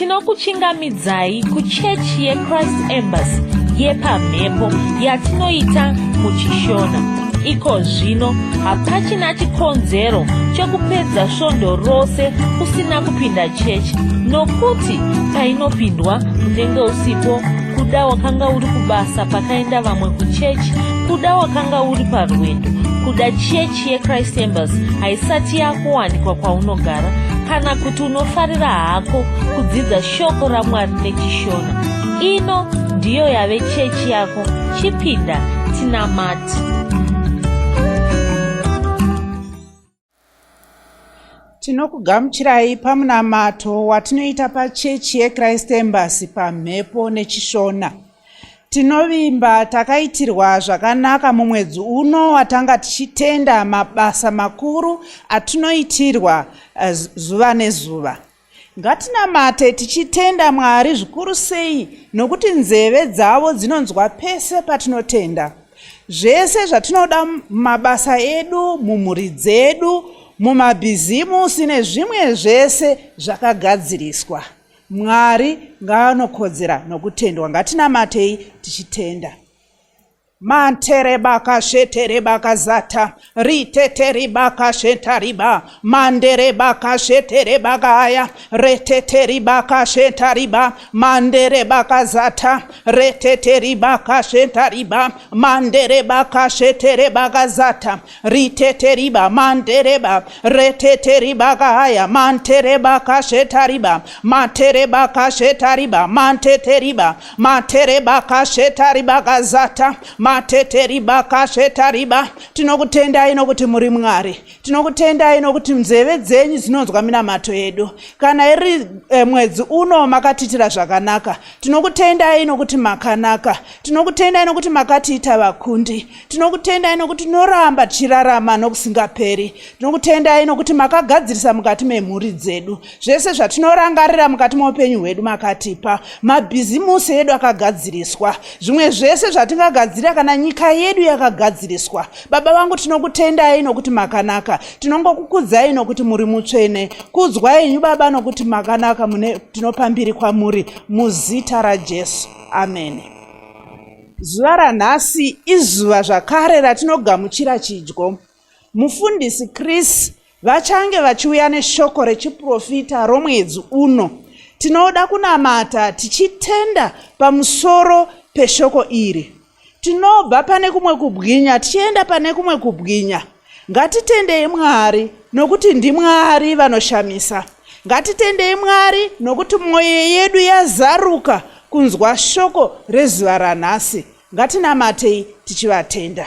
Tinokuchingamidzai kuchechi yeChrist Embassy yepamhepo yatinoita muChishona. Iko zvino hapachina chikonzero chekupedza svondo rose usina kupinda chechi nokuti painopindwa unenge usipo kuda wakanga uri kubasa pakaenda vamwe kuchechi kuda wakanga uri parwendo kuda chechi yechrist embassy haisati yakuwanikwa kwaunogara kana kuti unofarira hako kudzidza shoko ramwari nechishona ino ndiyo yave chechi yako chipinda tinamati Tinokugamuchirai pamunamato watinoita pachechi yeChrist Embassy pamhepo neChishona. Tinovimba takaitirwa zvakanaka mumwedzi uno watanga tichitenda mabasa makuru atinoitirwa eh, zuva nezuva. Ngatinamate tichitenda Mwari zvikuru sei nokuti nzeve dzavo dzinonzwa pese patinotenda. Zvese zvatinoda mumabasa edu, mumhuri dzedu, mumabhizimusi nezvimwe zvese zvakagadziriswa. Mwari ngaanokodzera nokutendwa. Ngatinamatei tichitenda. Manterebakasheterebakazata riteteribakashetariba manderebakasheterebakaya reteteribakashetariba manderebakazata reteteribakashetariba manderebakasheterebakazata riteteriba mandereba reteteribakaya manterebakashetariba materebakashetariba manteteriba materebakashetaribakazata mateteribakashetariba tinokutendai nokuti muri mwari tinokutendai nokuti nzeve dzenyu dzinonzwa minamato yedu kana iri eh, mwedzi uno makatiitira zvakanaka tinokutendai nokuti makanaka tinokutendai nokuti makatiita vakundi tinokutendai nokuti tinoramba tichirarama nokusingaperi tinokutendai nokuti makagadzirisa mukati memhuri dzedu zvese zvatinorangarira mukati meupenyu hwedu makatipa mabhizimusi edu akagadziriswa zvimwe zvese zvatingagadzirira kana nyika yedu yakagadziriswa baba vangu tinokutendai nokuti makanaka tinongokukudzai nokuti muri mutsvene kudzwai henyu baba nokuti makanaka mune tinopa mbiri kwamuri muzita rajesu ameni zuva ranhasi izuva zvakare ratinogamuchira chidyo Mufundisi Chris vachange vachiuya neshoko rechiprofita romwedzi uno. Tinoda kunamata tichitenda pamusoro peshoko iri. Tinobva pane kumwe kubwinya tichienda pane kumwe kubwinya. Ngatitendei Mwari nokuti ndiMwari vanoshamisa. Ngatitendei Mwari nokuti mwoyo yedu yazaruka kunzwa shoko rezuva ranhasi. Ngatinamatei tichivatenda.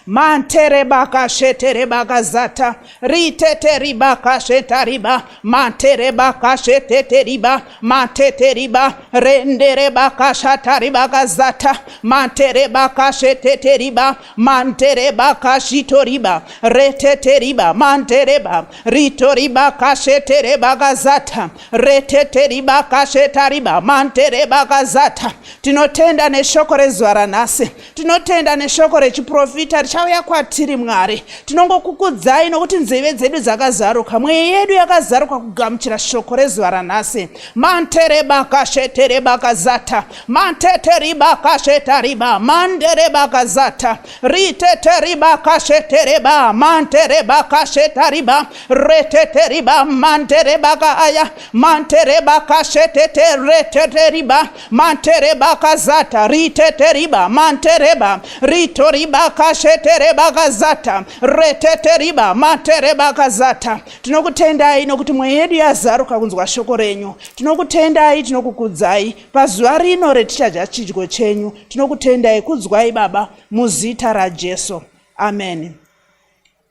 Manterebakasheterebakazata riteteribakashetariba materebakasheteteriba mateteriba renderebakashataribakazata materebakasheteteriba manterebakashitoriba reteteriba mantereba ritoribakasheterebakazata reteteribakashetariba manterebakazata tinotenda neshoko rezuva ranhasi Tinotenda neshoko rechiprofita richauya kwatiri Mwari. Tinongokukudzai nokuti nzeve dzedu dzakazaruka, mweya yedu yakazaruka kugamuchira shoko rezuva ranhasi. Manterebakasheterebakazata manteteribakashetariba manderebakazata riteteribakashetereba manterebakashetariba reteteriba manterebakaaya manterebakashetete reteteriba mantereba kazata riteteriba mantereba ritoriba kashetereba kazata reteteriba mantereba kazata tinokutendai nokuti mweya yedu yazaruka kunzwa shoko renyu tinokutendai tinokukudzai pazuva rino retichadya chidyo chenyu tinokutendai kudzwai baba muzita rajesu amen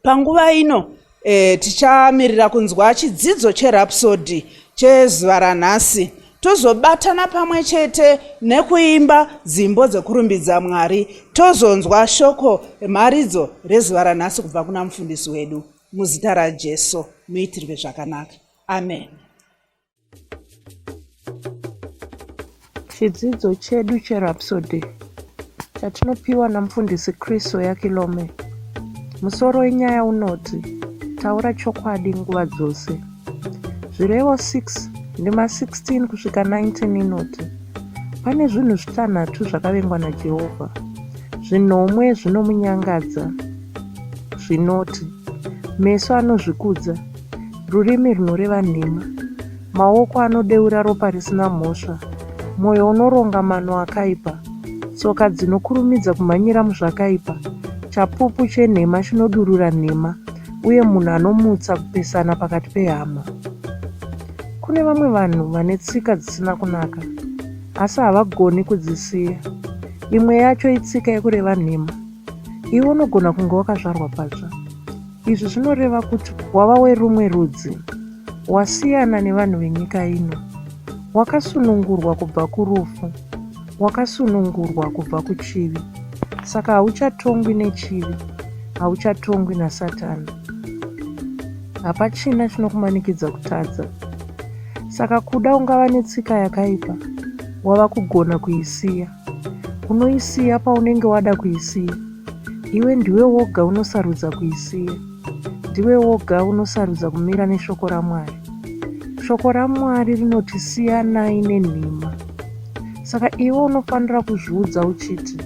Panguva ino e, tichamirira kunzwa chidzidzo cherhapsody chezuva ranhasi tozobatana pamwe chete nekuimba dzimbo dzekurumbidza Mwari tozonzwa shoko mharidzo rezuva ranhasi kubva kuna mufundisi wedu muzita raJesu muitirwe zvakanaka amen. Chidzidzo chedu cheRhapsody chatinopiwa naMufundisi Chris Oyakilome. Musoro wenyaya unoti Taura Chokwadi Nguva Dzose. Zvirevo 6 ndima 16 kusvika 19 inoti, Pane zvinhu zvitanhatu zvakavengwa naJehovha, zvinomwe zvinomunyangadza, zvinoti, meso anozvikudza, rurimi runoreva nhema, maoko anodeura ropa risina mhosva, mwoyo unoronga mano akaipa, tsoka dzinokurumidza kumhanyira muzvakaipa, chapupu chenhema chinodurura nhema, uye munhu anomutsa kupesana pakati pehama. Kune vamwe vanhu vane tsika dzisina kunaka, asi havagoni kudzisiya. Imwe yacho itsika yekureva nhema. Iwe unogona kunge wakazvarwa patsva. Izvi zvinoreva kuti wava werumwe rudzi, wasiyana nevanhu venyika ino. Wakasunungurwa kubva kurufu, wakasunungurwa kubva kuchivi. Saka hauchatongwi nechivi, hauchatongwi naSatani. Hapachina chinokumanikidza kutadza. Saka kuda ungava netsika yakaipa, wava kugona kuisiya. Unoisiya paunenge wada kuisiya. Iwe ndiwe woga unosarudza kuisiya. Ndiwe woga unosarudza kumira neshoko raMwari. Shoko raMwari rinoti siyanai nenhema. Saka iwe unofanira kuzviudza uchiti,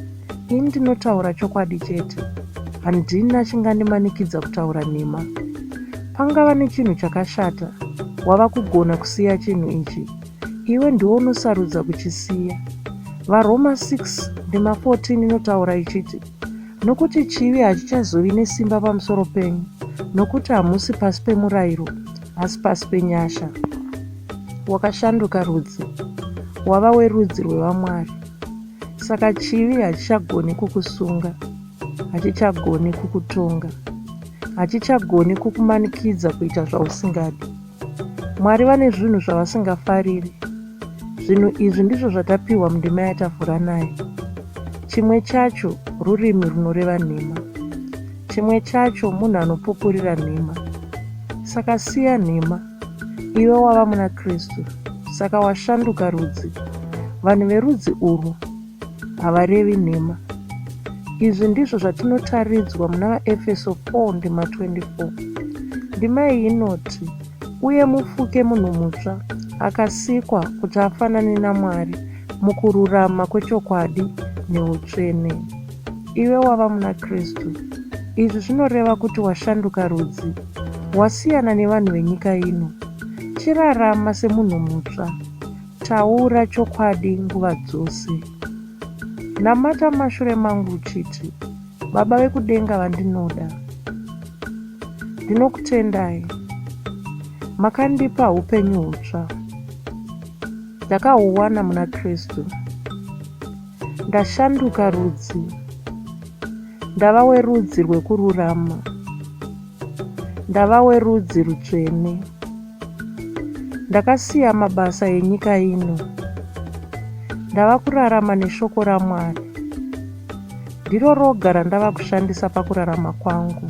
Ini ndinotaura chokwadi chete. Handina chingandimanikidza kutaura nhema. Pangava nechinhu chakashata, wava kugona kusiya chinhu ichi. Iwe ndiwe unosarudza kuchisiya. VaRoma 6 ndima 14 inotaura ichiti, Nokuti chivi hachichazovi nesimba pamusoro penyu, nokuti hamusi pasi pemurayiro, asi pasi penyasha. Wakashanduka rudzi, wava werudzi rwevaMwari. Saka chivi hachichagoni kukusunga, hachichagoni kukutonga, hachichagoni kukumanikidza kuita zvausingadi. Mwari vane zvinhu zvavasingafariri. Zvinhu izvi ndizvo zvatapiwa mundima yatavhura nayo. Chimwe chacho rurimi runoreva nhema. Chimwe chacho munhu anopupurira nhema. Saka siya nhema. Iwe wava muna Kristu, saka washanduka rudzi. Vanhu verudzi urwu havarevi nhema. Izvi ndizvo zvatinotaridzwa muna VaEfeso 4 ndima 24. Ndima iyi inoti, Uye mufuke munhu mutsva, akasikwa kuti afanane naMwari mukururama kwechokwadi neutsvene. Iwe wava muna Kristu. Izvi zvinoreva kuti washanduka rudzi. Wasiyana nevanhu venyika ino. Chirarama semunhu mutsva. Taura chokwadi nguva dzose. Namata mumashure mangu uchiti, Baba vekudenga vandinoda. Ndinokutendai. Makandipa hupenyu hutsva. Ndakahuwana muna Kristu. Ndashanduka rudzi. Ndava werudzi rwekururama. Ndava werudzi rutsvene. Ndakasiya mabasa enyika ino. Ndava kurarama neshoko raMwari. Ndiro roga randava kushandisa pakurarama kwangu.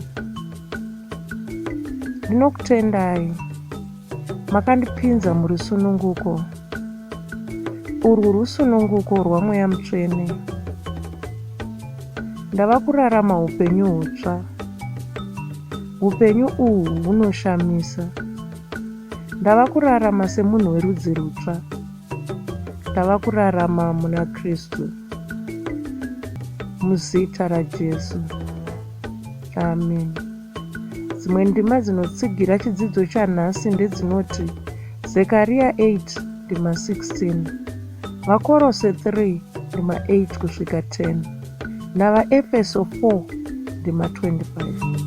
Ndinokutendai. Makandipinza murusununguko. Urwu rusununguko rwaMweya Mutsvene. Ndava kurarama hupenyu hutsva. Hupenyu uhu hunoshamisa. Ndava kurarama semunhu werudzi rutsva. Ndava kurarama muna Kristu. Muzita raJesu. Amen. Dzimwe ndima dzinotsigira chidzidzo chanhasi ndedzinoti Zekaria 8 ndima 16, VaKorose 3 ndima 8 kusvika 10 naVaEfeso 4 ndima 25.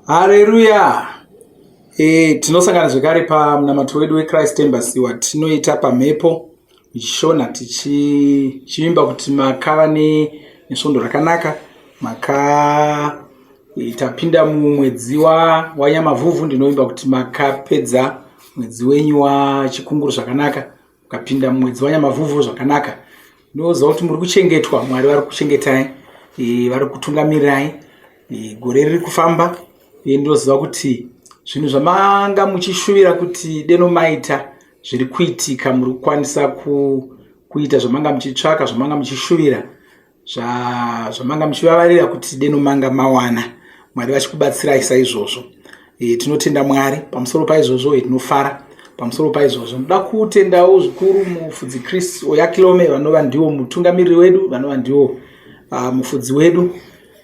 Hareruya! E, tinosangana zvekare pamunamato wedu weChrist Embassy watinoita pamhepo muchishona tichivimba kuti makava nesvondo rakanaka maka e, tapinda mumwedzi wanyamavhuvhu ndinovimba kuti makapedza mwedzi wenyu wachikunguru zvakanaka mukapinda mumwedzi wanyamavhuvhu zvakanaka ndinoziva kuti muri kuchengetwa mwari vari kuchengetai e, vari kutungamirirai e, gore riri kufamba uye ndinoziva kuti zvinhu zvamanga muchishuvira kuti deno maita zviri kuitika muri kukwanisa ku, kuita zvamanga muchitsvaka zvamanga muchishuvira zvamanga muchivavarira kuti deno manga mawana mwari vachikubatsirai saizvozvo e, tinotenda mwari pamusoro paizvozvo e, tinofara pamusoro paizvozvo ndoda kutendawo zvikuru mufudzi chris oyakilome vanova ndiwo mutungamiriri wedu vanova ndiwo uh, mufudzi wedu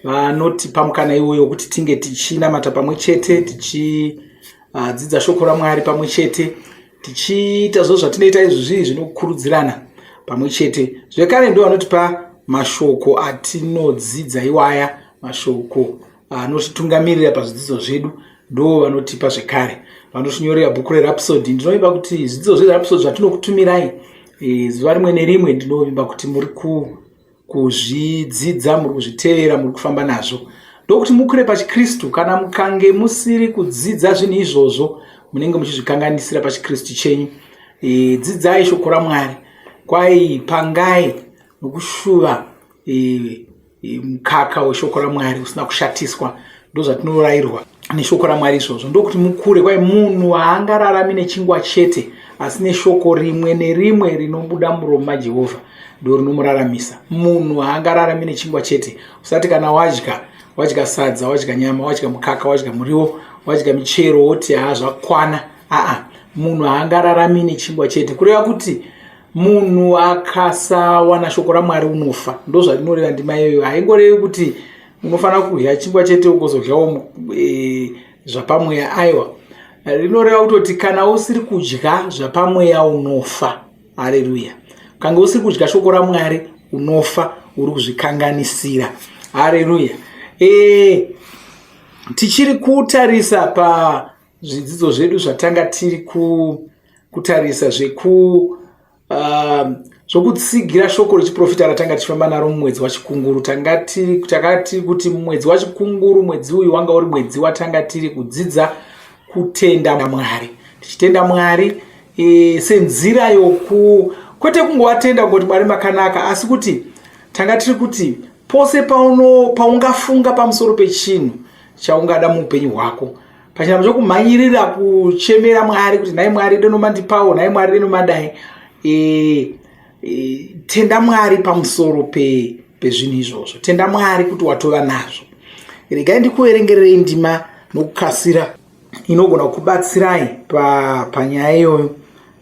vanotipa mukana iwoyo wekuti tinge tichinamata pamwe chete tichidzidza uh, shoko ramwari pamwe chete tichiita zvo zvatinoita izvi zvii zvinokurudzirana pamwe chete zvekare ndo vanotipa mashoko atinodzidza iwaya mashoko anotitungamirira pazvidzidzo zvedu ndo vanotipa zvekare vanotinyorera bhuku rerapsody ndinovimba kuti zvidzidzo zverapsody zvatinokutumirai e, zuva rimwe nerimwe ndinovimba kuti muri kuzvidzidza muri kuzvitevera muri kufamba nazvo ndokuti mukure pachikristu kana mukange musiri kudzidza zvinhu izvozvo munenge muchizvikanganisira pachikristu chenyu e, dzidzai shoko ramwari kwai pangai nokushuva e, e, mukaka weshoko ramwari usina kushatiswa ndozvatinorairwa neshoko ramwari izvozvo ndokuti mukure kwai munhu haangararami nechingwa chete asi neshoko rimwe nerimwe rinobuda muromo majehovha ndo rinomuraramisa munhu haangararami nechingwa chete usati kana wadya wadya sadza wadya nyama wadya mukaka wadya muriwo wadya michero woti haa zvakwana aa munhu haangararami nechingwa chete kureva kuti munhu akasawana shoko ramwari unofa ndozvarinoreva ndima iyoyo haingorevi kuti unofanira kudya chingwa chete ugozodyawo e, zvapamweya aiwa rinoreva kutoti kana usiri kudya zvapamweya unofa hareruya ukange usiri kudya shoko ramwari unofa uri kuzvikanganisira hareruya e, tichiri kutarisa pazvidzidzo zvedu zvatanga tiri kutarisa zveku zvokutsigira shoko rechiprofita ratanga tichifamba naro mumwedzi wachikunguru tanga tiri takati kuti mumwedzi wachikunguru mwedzi uyu wanga uri mwedzi watanga tiri kudzidza kutenda mwari tichitenda mwari e, senzira yoku kwete kungovatenda kungoti mwari makanaka asi kuti tanga tiri kuti pose pauno paungafunga pamusoro pechinhu chaungada muupenyu hwako pachinhambo chokumhanyirira kuchemera mwari kuti nhai mwari deno mandipawo nhai mwari deno madai e, e, tenda mwari pamusoro pe pezvinhu izvozvo tenda mwari kuti watova nazvo regai ndikuverengererei ndima nokukasira inogona kukubatsirai panyaya pa iyoyo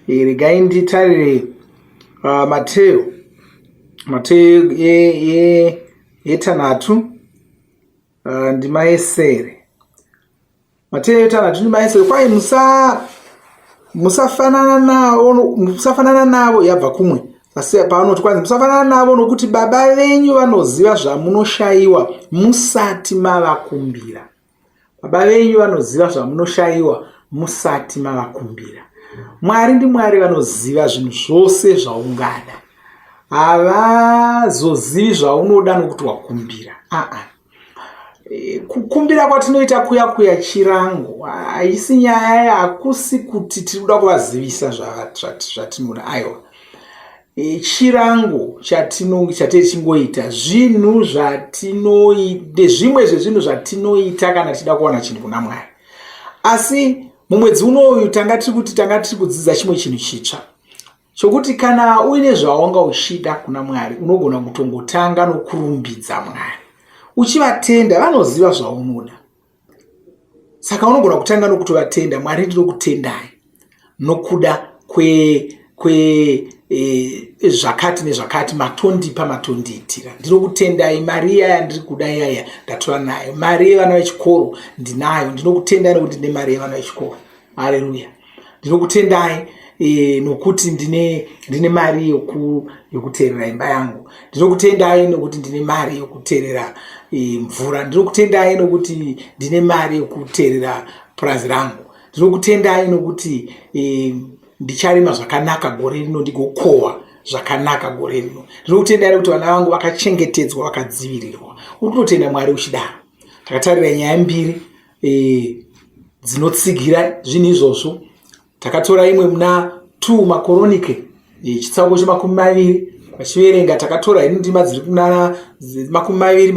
e, regai nditarire uh, mateo mateo yetanhatu ye, ye uh, ndima yesere Mateo yetanhatu ndima yesere kwai musa musafanana navo musafanana navo yabva kumwe asi paanoti kwanzi musafanana navo nokuti baba venyu vanoziva zvamunoshayiwa musati mavakumbira baba venyu vanoziva zvamunoshayiwa musati mavakumbira mwari ndimwari vanoziva zvinhu zvose zvaungada havazozivi zvaunoda nokuti wakumbira aa e, kukumbira kwatinoita kuya kuya chirango haisi nyaya hakusi kuti tiri kuda kuvazivisa zvatinoda aiwa e, chirango chatiri chingoita zvinhu zvatinoita zvimwe zvezvinhu zvatinoita kana tichida kuwana chinhu kuna mwari asi mumwedzi unoyu tanga tiri kuti tanga tiri kudzidza chimwe chinhu chitsva chokuti kana uine zvawanga uchida kuna mwari unogona kutongotanga nokurumbidza mwari uchivatenda vanoziva zvaunoda saka unogona kutanga nokutovatenda mwari ndinokutendai nokuda kwe kwe e, zvakati nezvakati matondipa matondiitira ndinokutendai mari iyaya ndiri kuda iyaya ndatora nayo mari yevana vechikoro ndinayo ndinokutendai nokuti ndine mari yevana vechikoro hareruya ndinokutendai e, nokuti ndine, ndine mari yoku, yokuteerera imba yangu. Ndinokutendai nokuti ndine mari yokuteerera e, mvura. Ndinokutendai nokuti ndine mari yokuteerera purazi rangu. Ndinokutendai nokuti e, ndicharima zvakanaka gore rino ndigokohwa zvakanaka gore rino. Ndinokutendai nokuti vana vangu vakachengetedzwa vakadzivirirwa. Uri kutotenda Mwari uchidaro. Takatarira nyaya mbiri e, dzinotsigira zvinhu izvozvo. Takatora imwe muna 2 Makoronike e, chitsauko chemakumi maviri vachiverenga. Takatora hedu ndima dziri kuna 20, 21,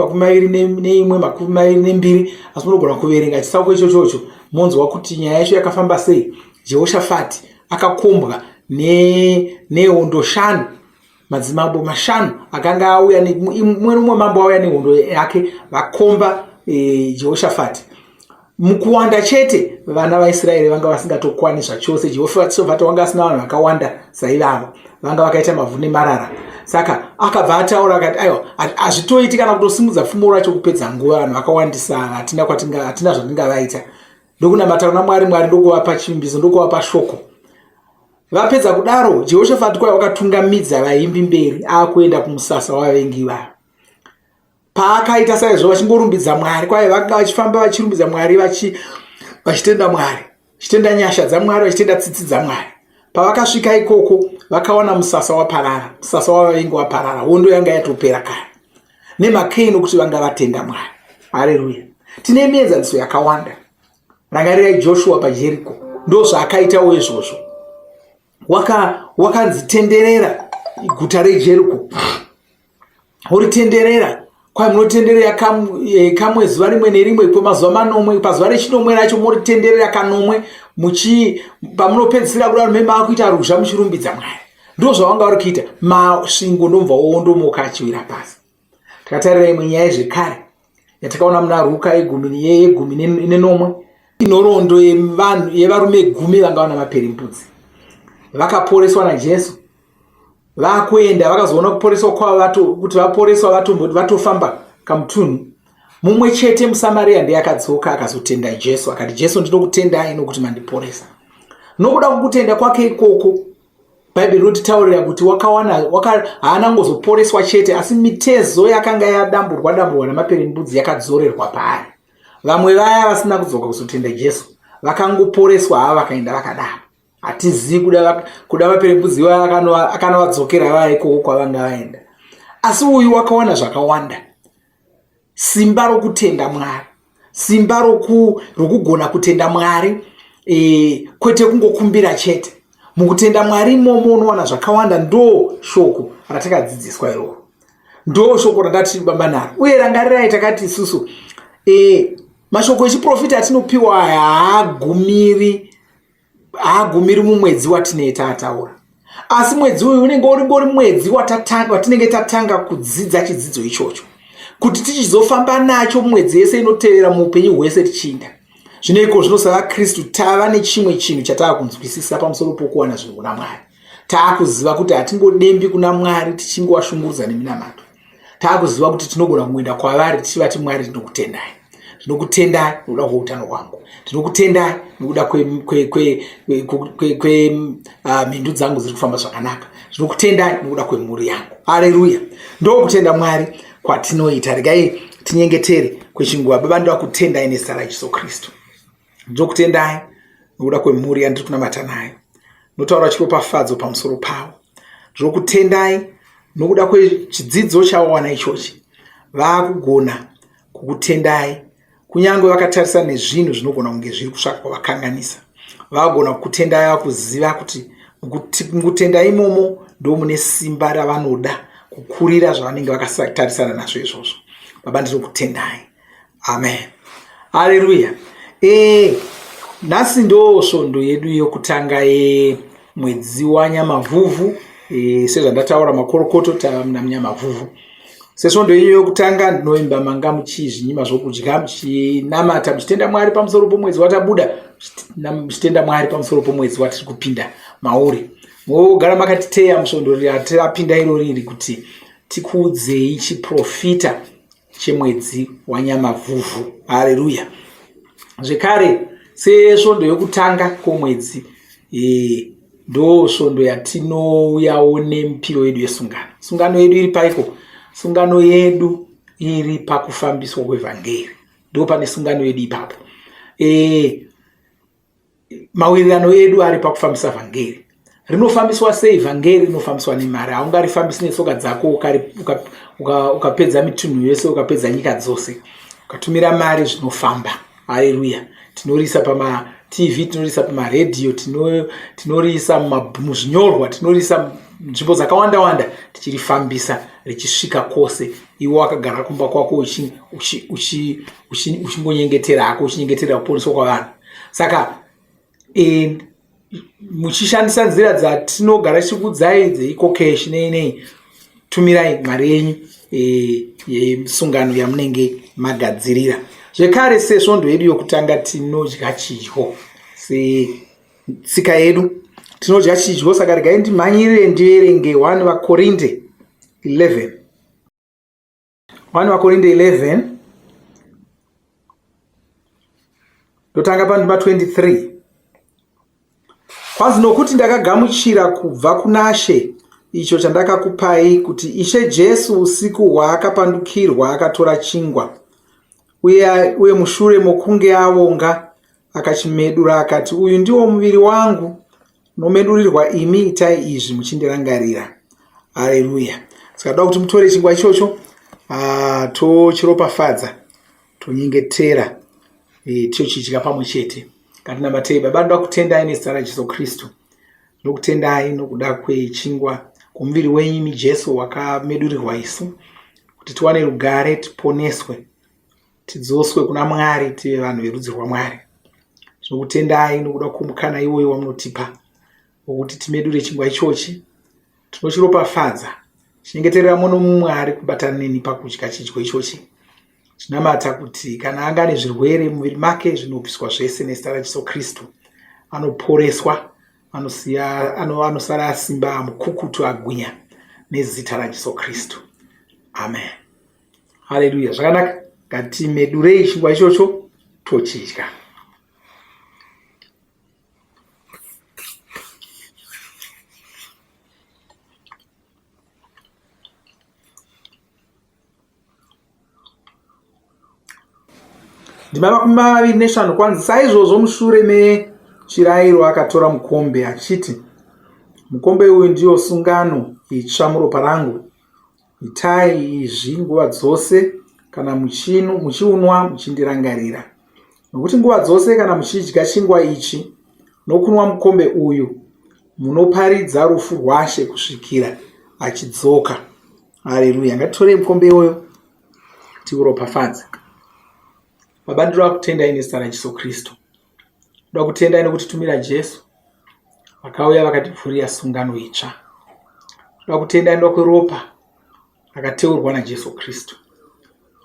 22, asi munogona kuverenga chitsauko ichochocho monzwa kuti nyaya yacho yakafamba sei. Jehoshafati akakombwa nehondo ne shanu, madzimambo mashanu akanga auya, mumwe nomumwe mambo auya nehondo yake, vakomba e, Jehoshafati. Mukuwanda chete vana vaIsraeri vanga vasingatokwani zvachose. Jehoshafati wanga asina vanhu vakawanda saivavo, vanga vakaita mavhu nemarara. Saka akabva ataura akati, aiwa, hazvitoiti kana kutosimudza pfumo racho kupedza nguva, vanhu vakawandisa, hatina kwatinga, hatina zvatingavaita. Ndokunamata kuna Mwari, Mwari ndokuvapa chivimbiso, ndokuvapa shoko. Vapedza kudaro, Jehoshafati kwai wakatungamidza vaimbi mberi akuenda kumusasa wavavengi vavo. Paakaita saizvo vachingorumbidza Mwari, kwai vanga vachifamba vachirumbidza Mwari, vachitenda Mwari, vachitenda nyasha dzaMwari, vachitenda tsitsi dzaMwari. Pavakasvika ikoko vakawana musasa waparara, musasa wavavengi waparara, hondo yanga yatopera kare. Nemhakei? Nokuti vanga vatenda Mwari. Hareruya! Tine mienzaniso yakawanda. Rangarirai Joshua paJeriko, ndozvaakaitawo izvozvo. Wakanzi tenderera guta reJeriko, oritenderera kwai munotenderera kamwe zuva rimwe nerimwe kwemazuva manomwe. Pazuva rechinomwe racho moritenderera kanomwe, muchi pamunopedzisira kudaro meme makuita ruzha muchirumbidza Mwari. Ndo zvavanga vari kuita, masvingo ndomva wondomoka achiwira pasi. Takatarira imwe nyaya zvekare yatakaona muna Ruka yegumi nenomwe, inhoroondo yevanhu yevarume 10 vanga vana maperimbudzi vakaporeswa naJesu. Vakuenda vakazoona kuporeswa kwavo, kuti vaporeswa, vatofamba kamutunhu. Mumwe chete muSamaria ndiye akadzoka akazotenda Jesu, akati, Jesu, ndinokutendai nokuti mandiporesa. Nokuda kwokutenda kwake ikoko, Bhaibheri rinotitaurira kuti wakawana haana kungozoporeswa chete, asi mitezo yakanga yadamburwa damburwa namaperembudzi yakadzorerwa paari. Vamwe vaya vasina kudzoka kuzotenda Jesu vakangoporeswa hava vakaenda vakadaro. Hatizivi kuda maperembudzi vaya akanovadzokera vaya ikoko kwavanga vaenda, asi uyu wakawana zvakawanda. Simba rokutenda Mwari, simba rokugona kutenda Mwari e, kwete kungokumbira chete. Mukutenda Mwari imomo unowana zvakawanda. Ndo shoko ratakadzidziswa iroro, ndo shoko randati bamba naro. Uye rangarirai, takati isusu e, mashoko echiprofita atinopiwa aya haagumiri mumwedzi watinee taataura, asi mwedzi uyu unenge uringori mwedzi watinenge tatanga kudzidza chidzidzo ichocho, kuti tichizofamba nacho mwedzi yese inotevera muupenyu hwese tichiinda. Zvino iko zvino savaKristu tava nechimwe chinhu chatava kunzwisisa pamusoro pokuwana zvinhu kuna Mwari. Taakuziva kuti hatingodembi kuna Mwari tichingovashungurudza neminamato. Taakuziva kuti tinogona kungoenda kwavari tichivati, Mwari, tinokutendai, ndinokutendai nokuda kweutano hwangu, ndinokutendai nokuda kwemhindu dzangu dziri kufamba zvakanaka, ndinokutendai nokuda kwemhuri yangu. Hareruya! Ndokutenda Mwari kwatinoita. Regai tinyengetere kwechinguva. Baba, ndoda kutendai nezita raJesu Kristu. Ndinokutendai nokuda kwemhuri yandiri kunamata nayo, notaura chiropafadzo pamusoro pavo. Ndinokutendai nokuda kwechidzidzo chavawana ichochi, vaakugona kukutendai kunyange vakatarisa nezvinhu zvinogona kunge zviri kutsvaka kwavakanganisa. Vagona kukutendai, vakuziva kuti mukutenda imomo ndo mune simba ravanoda kukurira zvavanenge vakatarisana nazvo izvozvo. Baba, ndinokutendai. Amen. Haleluya. Nhasi ndo svondo yedu yokutanga yemwedzi waNyamavhuvhu. Sezvandataura, makorokoto, tava muna Munyamavhuvhu. Sesvondo yenyu yokutanga, ndinoimba manga muchizvinyima zvokudya, muchinamata, muchitenda Mwari pamusoro pomwedzi watabuda, muchitenda Mwari pamusoro pomwedzi watiri kupinda mauri. Mogara makatiteya musvondo ratirapinda iro riri kuti tikuudzei chiprofita chemwedzi waNyamavhuvhu. Hareruya! Zvekare, sesvondo yokutanga kwomwedzi, Ndo svondo yatinouyawo nemipiro yedu yesungano. Sungano yedu iri paiko? Sungano yedu iri pakufambiswa kwevhangeri. Ndo pane sungano yedu ipapo. E, mawirirano edu ari pakufambisa vhangeri. Rinofambiswa sei vhangeri? Rinofambiswa nemari. Haungarifambisi netsoka dzako ukapedza uka, uka mitunhu yose, ukapedza nyika dzose, ukatumira mari zvinofamba. Haleluya! Tinoriisa pamatv, tinoriisa pamaredhiyo, tinoriisa muzvinyorwa, tinoriisa nzvimbo dzakawanda wanda, tichirifambisa richisvika kwose. Iwe wakagara kumba kwako uchingonyengetera hako, uchinyengeterera kuponeswa kwavanhu. Saka e, muchishandisa nzira dzatinogara tichikuudzai dzeikokeshi nei nei, tumirai mari yenyu e, yesungano yamunenge magadzirira. Zvekare sesvondo yedu yokutanga tinodya chidyo setsika yedu, tinodya chidyo. Saka regai ndimhanyirire ndiverenge 1 vaKorinte 11. 1 vaKorinte 11 ndotanga pandima 23. Kwanzi, nokuti ndakagamuchira kubva kunaShe icho chandakakupai, kuti Ishe Jesu usiku hwaakapandukirwa akatora chingwa, uye, uye mushure mokunge avonga akachimedura akati, uyu ndiwo muviri wangu unomedurirwa imi, itai izvi muchindirangarira. Haleluya. Saka toda kuti mutore chingwa ichocho, tochiropafadza, tonyengetera, e, tochidya pamwe chete. Ngatinamatei. Baba, ndoda kutendai nezita raJesu Kristu. Ndokutendai nokuda kwechingwa kwomuviri wenyu imi Jesu wakamedurirwa isu kuti tiwane rugare, tiponeswe, tidzoswe kuna Mwari, tive vanhu verudzi rwaMwari. Tinokutendai nokuda kwomukana iwoyo wamunotipa wokuti timedure chingwa ichochi. Tinochiropafadza, chinyengeterera mumwe nomumwe ari kubatana neni pakudya chidyo ichochi. Tinamata kuti kana anga ane zvirwere muviri make zvinobviswa zvese nezita raJesu Kristu. Anoporeswa, anosiya, ano, anosara asimba, amukukutu, agwinya nezita raJesu Kristu. Amen. Haleluya. Zvakanaka. Ngatimedurei chingwa ichocho tochidya. Ndima 25 kwanzi, saizvozvo mushure mechirairo akatora mukombe achiti, mukombe uyu ndiyo sungano itsva muropa rangu. Itai izvi nguva dzose kana muchiunwa muchindirangarira. Nokuti nguva dzose kana muchidya chingwa ichi nokunwa mukombe uyu, munoparidza rufu rwaShe kusvikira achidzoka. Haleluya. Ngatitorei mukombe iwoyo tiuropafadze. Baba, ndinoda kutendai nezita raJesu Kristu. Ndoda kutendai nokutitumira Jesu vakauya vakativhurira sungano itsva. Ndoda kutendai nokuda kweropa rakateurwa naJesu Kristu.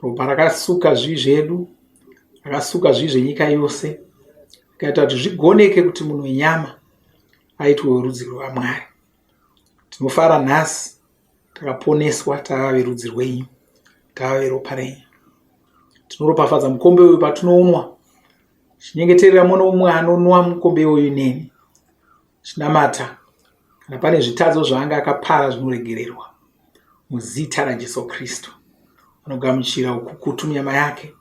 Ropa rakasuka zvivi zvedu, rakasuka zvivi zvenyika yose, rikaita kuti zvigoneke kuti munhu wenyama aitwe werudzi rwaMwari. Tinofara nhasi takaponeswa tava verudzi rwenyu, tava veropa renyu. Tinoropafadza mukombe uyu patinounwa, chinyengeterera mumwe nomumwe anonwa mukombe iwoyu neni. Chinamata kana pane zvitadzo zvaanga akapara zvinoregererwa muzita raJesu Kristu. Anogamuchira ukukutu munyama yake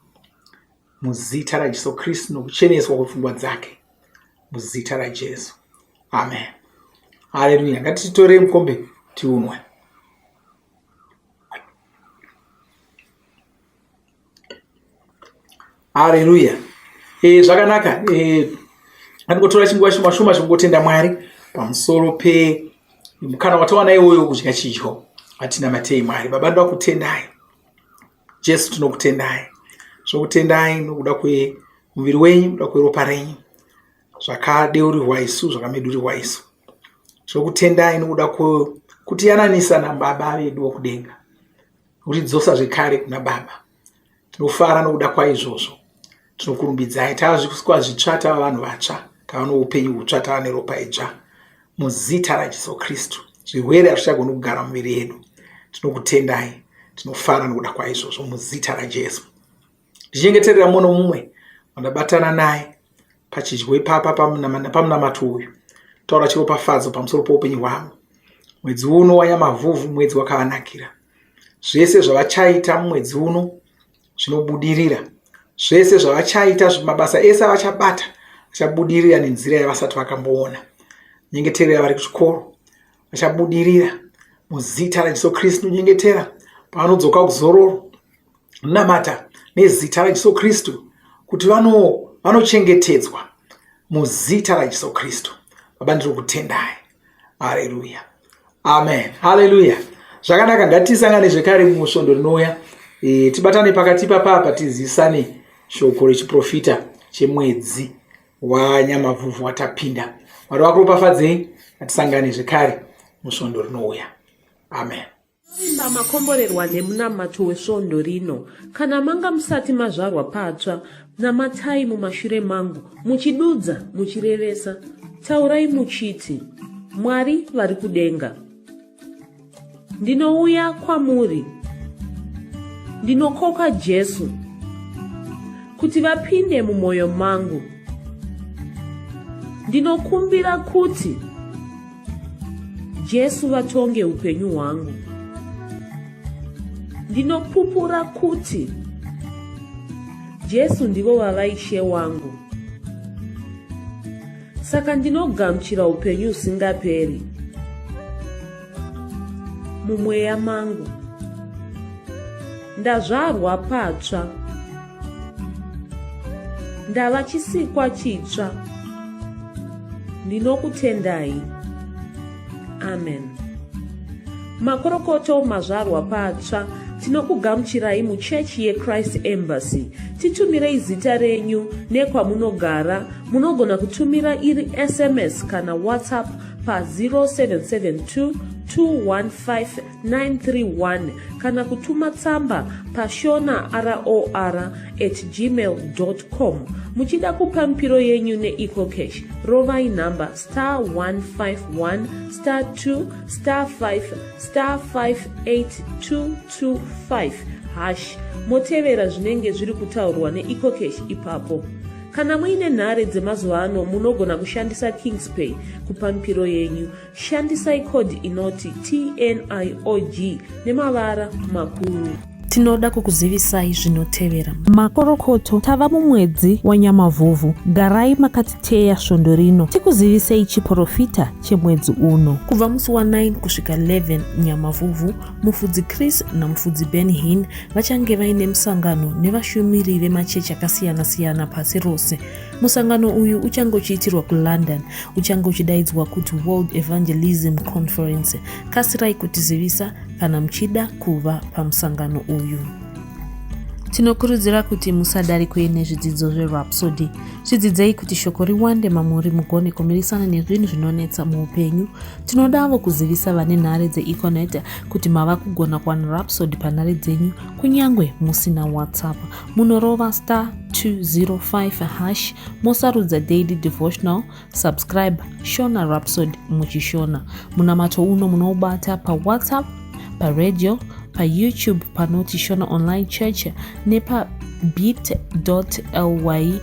muzita raJesu Kristu nokucheneswa kwepfungwa dzake muzita raJesu. Amen. Haleluya. Ngatitorei mukombe tiunwe. Haleluya. E, zvakanaka. E, andingotora chinguva shoma shoma chekungotenda Mwari pamusoro pe mukana watawana iwoyo kudya chidyo. Atinamatei Mwari. Baba, ndoda kutendai. Jesu, tinokutendai. Tinokutendai nokuda kwemuviri wenyu, nokuda kweropa renyu. Zvakadeurirwa isu, zvakamedurirwa isu. Tinokutendai nokuda kwekutiyananisa naBaba vedu vokudenga. Kutidzosa zvekare kuna Baba. Tinofara nokuda kwaizvozvo. Tinokurumbidzai. Tava zvisikwa zvitsva, tava vanhu vatsva, tava noupenyu hutsva, tava neropa idzva. Muzita raJesu Kristu. Zvirwere hazvichagoni kugara muviri yedu. Tinokutendai. Tinofara nokuda kwaizvozvo muzita raJesu. Ndichengeterera mumwe nomumwe wandabatana naye pachidyo ipapa pamunamato uyu. Taura chiropafadzo pamusoro poupenyu hwavo. Mwedzi uno waNyamavhuvhu mwedzi wakavanakira. Zvese zvavachaita mumwedzi uno zvinobudirira. Zvese zvavachaita, mabasa ese avachabata achabudirira nenzira yavasati vakamboona. Nyengeterera vari kuchikoro vachabudirira muzita raJesu Kristu. Nyengetera pavanodzoka kuzororo, namata nezita raJesu Kristu kuti vanochengetedzwa vano muzita raJesu Kristu. Baba, ndiri kutendai. Haleluya, amen, haleluya. Zvakanaka, ngatisangane zvekare musvondo rinouya. E, tibatane pakati papapa tizisane shoko rechiprofita chemwedzi wanyamavhuvhu watapinda. Mwari vakuropafadzei, ngatisangane zvekare musvondo rinouya. Amen. Vimba makomborerwa nemunamato wesvondo rino. Kana manga musati mazvarwa patsva, namatai mumashure mangu, muchidudza, muchirevesa. Taurai muchiti, Mwari vari kudenga. Ndinouya kwamuri. Ndinokoka Jesu kuti vapinde mumwoyo mangu. Ndinokumbira kuti Jesu vatonge upenyu hwangu. Ndinopupura kuti Jesu ndivo vava Ishe wangu. Saka ndinogamuchira upenyu husingaperi mumweya mangu. Ndazvarwa patsva. Ndava chisikwa chitsva. Ndinokutendai. Amen. Makorokoto mazvarwa patsva tinokugamuchirai muchechi yeChrist Embassy. Titumirei zita renyu nekwamunogara. Munogona kutumira iri SMS kana WhatsApp pa 0772 215 931 kana kutuma tsamba pashona ror at gmail com. Muchida kupa mipiro yenyu neEcoCash, rovai nhamba star 151 star 2 star 5 star 58225 hash motevera zvinenge zviri kutaurwa neEcoCash ipapo. Kana muine nhare dzemazuva ano munogona kushandisa Kingspay kupa mipiro yenyu. Shandisai code inoti TNIOG nemavara makuru. Tinoda kukuzivisai zvinotevera. Makorokoto, tava mumwedzi waNyamavhuvhu. Garai makatiteya svondo rino tikuzivisei chiporofita chemwedzi uno. Kubva musi wa9 kusvika 11 Nyamavhuvhu, Mufudzi Chris naMufudzi Ben Hinn vachange vaine musangano nevashumiri vemachechi akasiyana-siyana pasi rose. Musangano uyu uchange uchiitirwa kuLondon, uchange uchidaidzwa kuti World Evangelism Conference. Kasirai kutizivisa kana muchida kuva pamusangano uyu. Tinokurudzira kuti musadarikwe nezvidzidzo zveRhapsody. Zvidzidzei kuti shoko riwande mamuri mugone kumirisana nezvinhu zvinonetsa muupenyu. Tinodavo kuzivisa vane nhare dzeEconet kuti mava kugona kuwana Rhapsody panhare dzenyu kunyange musina WhatsApp. Munorova star 205 hash mosarudza daily devotional, subscribe Shona Rhapsody muchishona. Munamato uno munoubata paWhatsApp, paradio, paYouTube panoti Shona Online Church nepa bit.ly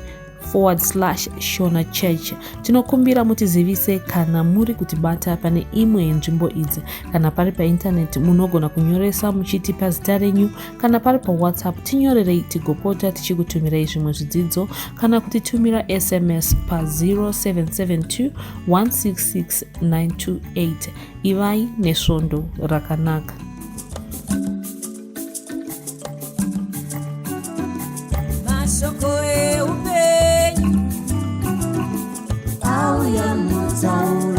forward slash shona church. Tinokumbira mutizivise kana muri kutibata pane imwe yenzvimbo idzi. Kana pari paintaneti munogona kunyoresa muchitipa zita renyu, kana pari pawhatsapp tinyorerei tigopota tichikutumirai zvimwe zvidzidzo, kana kutitumira sms pa 0772 166 928. Ivai nesvondo rakanaka. Mashoko eupenyu auya mutauro.